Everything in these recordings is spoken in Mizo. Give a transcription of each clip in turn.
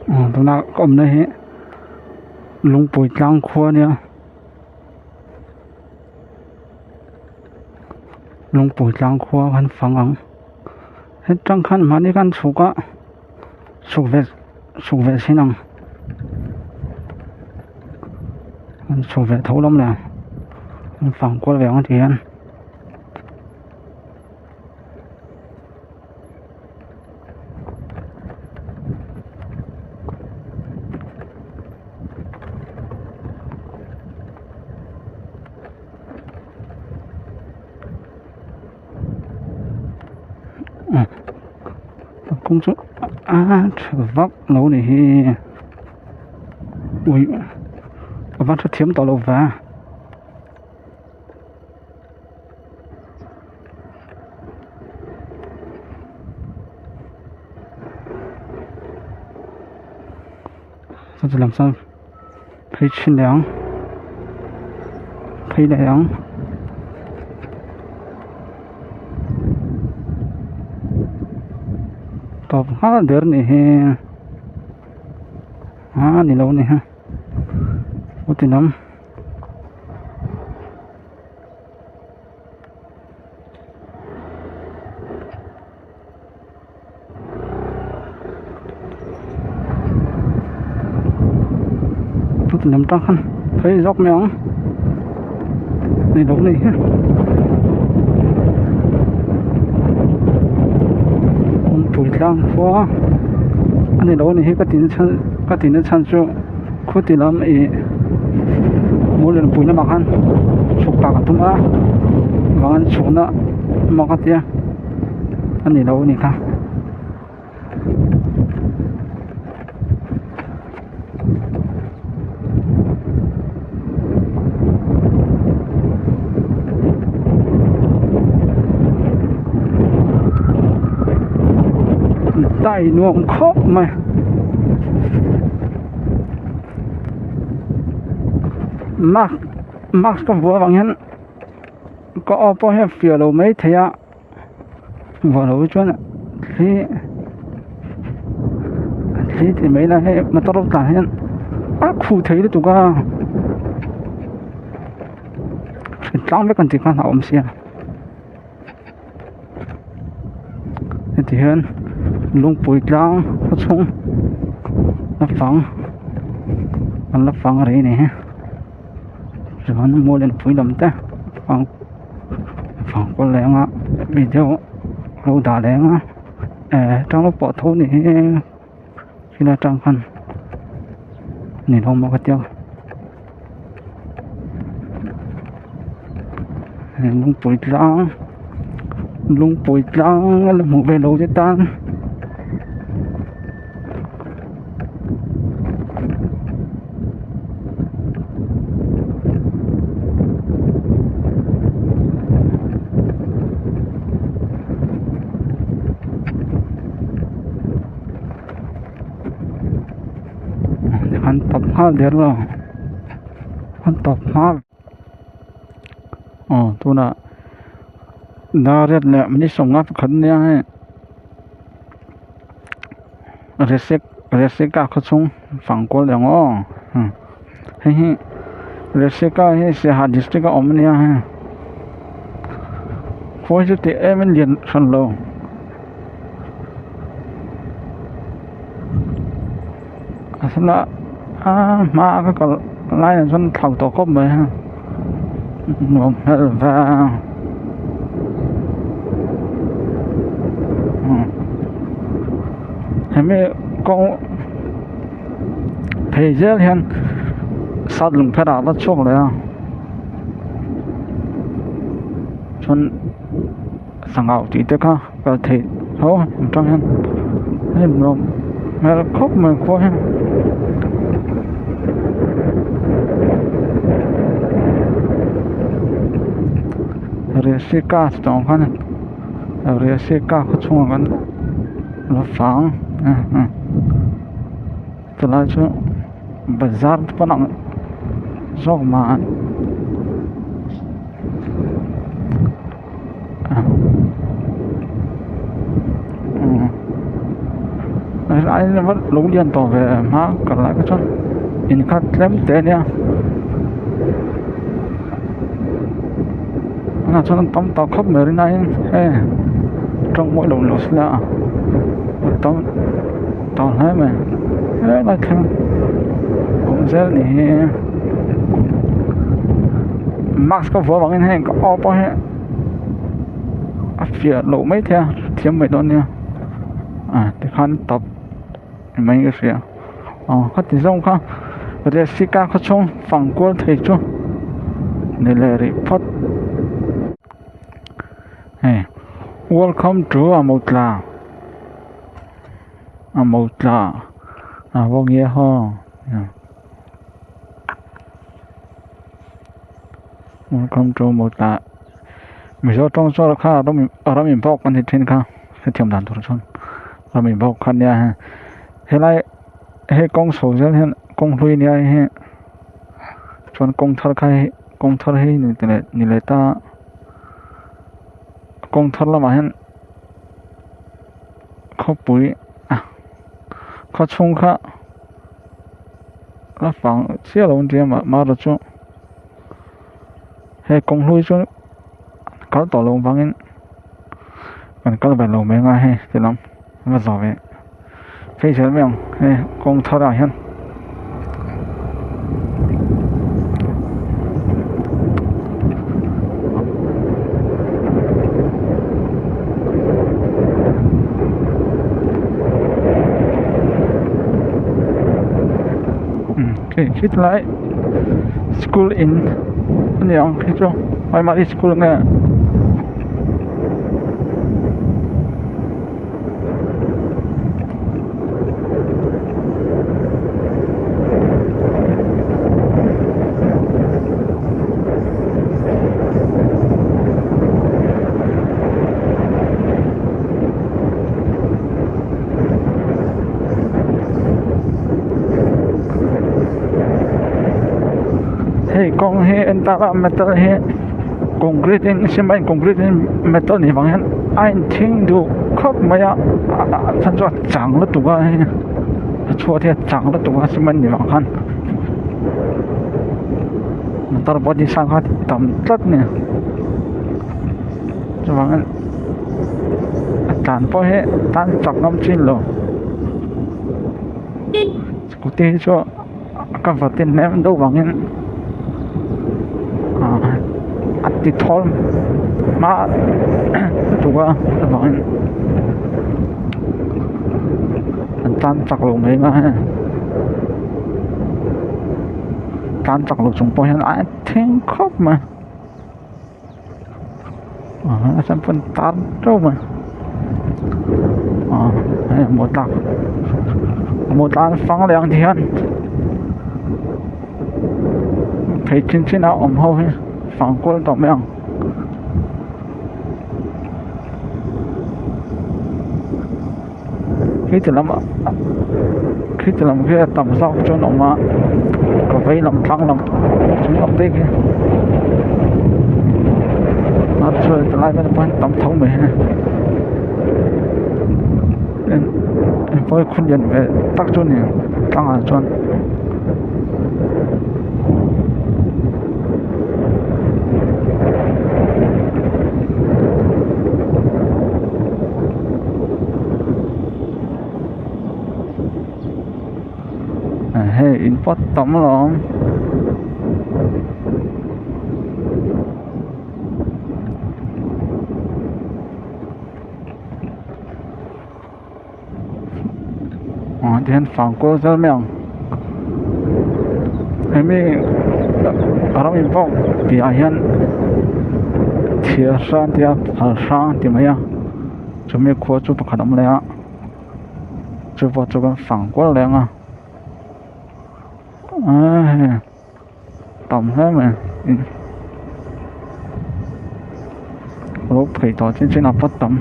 Aw tuna ka awmna hi lungpui tlang khua a nia lungpui tlang khua kan fang ang hetang khan mahni khan chhuk a chhuk ve chhuk ve chhin ang an chhuk ve tho lam leh an fang kual ve ang a ti hian. Kawng chu a tha vak lo a ni hi ui a van hrethiam tawh lo ve. Chuti lam chuan phei thin leh ang phei leh ang. Tawp nghal der nih hi a ni lo a ni hi chuti lam. Lam tang khan phei zawk mai ang ni lo nei hi kawngpui tlang khua a ni lo a ni hi ka tin chhan ka tin na chhan chu khuti lam ih mawl lian pui lamah khan chhuk tak a tum a vang chhukna mak a tia a ni lo a ni kha. Dai nuam khawp mai mask mask ka vuah avang hian ka aw pawh hi a fiah lo maithei a. Vuah loh hi chuan thli thli ti mai ila hei motor tlan hian a khuh thei lutuk a tlang vek an tih khan a awm sia heti hian lungpui tlang khaw chhung la fang an la fang rih a ni hi chuan mual lianpui lam te fang. Fang kual leh anga video lo dah leh anga eh tang lo pawh tho ni hi thil atang khan ni lo maw ka tia lungpui tlang lungpui tlang a la hmuh ve lo te tan. An tawp nghal der lo an tawp nghal aw tunah dar riat leh minute sawmnga pakhat ania hei. Resek reseka khaw chhung fang kual leh ang aw hei hi reseka hi siaha district a awm ania hei khawi chu tih em in lian hran lo a sela a hma a ka kal lai ah chuan thlau tawh khawp mai a nuam hmel vang. Hemi kawng phei zel hian sat lung pherh ah a va chhuak leh a chuan sangau tih te kha kal theih tho atang hian hei nuam hmel khawp mai khua hi. Resika tih ang khan Resika khaw chhungah khan la fang chulai chu bazar te pawh a ang zawk mah. Lo lian tawh ve hma kal lai kha chuan in kha tlem te a nia tunah chuan an tam tawh khawp mai rin aiin hei tawng mawi lo lo sela a tam tawh hle mai helai thleng awm zel a ni hi mask ka vuah vangin heng ka aw pawh hi a fiah loh maithei a thiam mai dawn nia. Ah tikhan tawp mai ka hria aw khati zawng kha resika khaw chhung fang kual thei chu ni leh rih phawt hei welcome to a mawtla a mawtla a vawngia haw welcome to mawtla. Mizo tawng chuan kha ram in bawk an ti thin kha hetiang dan tur chuan ram in bawk kha nia hei helai hei kawng chho zel hian kawng hlui nia hei chuan kawng thar kha hei kawng thar hi ni leh ta kawng thar lamah hian khawpui khaw chhung kha a fang chiah lo an ti a mahse chu. Hei kawng hlui chu kal tawh loh vangin kan kal ve lo mai anga hei ti lam va zawh ve phei zel mai ang hei kawng thar ah hian. Khi lai school in a ni ang khi chu primary school nge Hei kawng hi en tak a metal hi concrete in cement concrete in metal nih vang hian a inthing duh khawp mai a a chhan chu a chang lutuk a hei a chhuat hi a chang lutuk a cement nih vang khan motor body sang kha tam tlat a ni chuvangin a tlan pawh hi tan chak ngam chin lo scooty hi chu ka vat in hmel deuh vangin ah a ti thawl hma lutuk a chuvangin an tan chak lo mai ang a hei tan chak lo chung pawh hian a thing khawp mai. A chhan pawn tar teuh mai ah hei motor motor an fang leh ang ti hian phei chin chin a awm ho hi fang kual tawh mai ang. Khi lam khi lam khi a tam zawk chuan a awm a ka vei lam thlang lam chung lam te khi a chuan ti lai vel pawh hian tam tho mai a ni pawh hi khaw lian ve tak chu a ni tlangah chuan. Hei in pawt tam alawm ah tihian fang kual zel mai ang hemi ram in pawh piahah hian thir hrang tia phal hrang ti mai a. Chumi khua chu pakhat a awm leh a chu pawh chu kan fang kual leh ang a eee tam hle mai lo phei tawh chin chin a pawt tam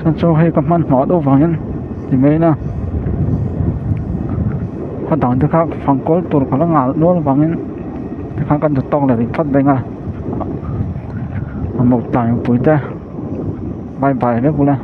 chuan chu hei ka hmanhmawh deuh vangin ti mai ila khaw dang te kha fang kual tur ka la nghal nual vangin tikhan kan duh tawk leh rih phawt mai ang a. A mawk tlai mipui te bye bye vek ula.